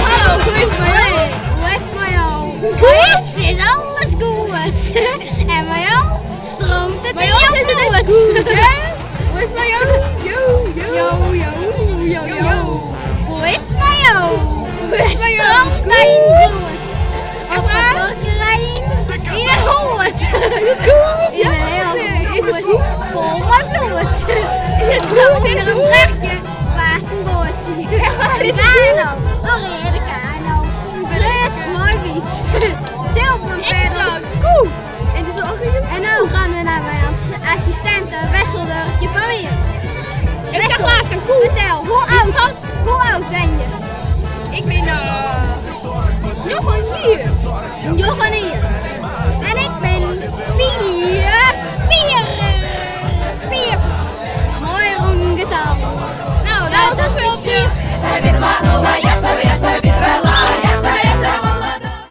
Hallo, hoe is it mei jo? Hoe is it mei jo? Wis is alles goed. En mei jo? Streamt it yn jo bloed? Hoe is it mei jo? Jo, jo, jo, jo, jo. Hoe is it mei jo? Hoe is it mei jo? Streamt it yn bloed? Op 'e buorkerij yn 'e hûd. Yn in hiel hûs fol mei bloed. Under in brechje waard in boatsje. In kano, in reade kano. Read mei wyt. Sulveren peddels. En no gaan we naar mijn assistente Wessel Durkje van Weer. Wessel, vertel, hoe oud ben je? Ik bin njoggen jier. 9 jier. En ik bin 4, 4, 4.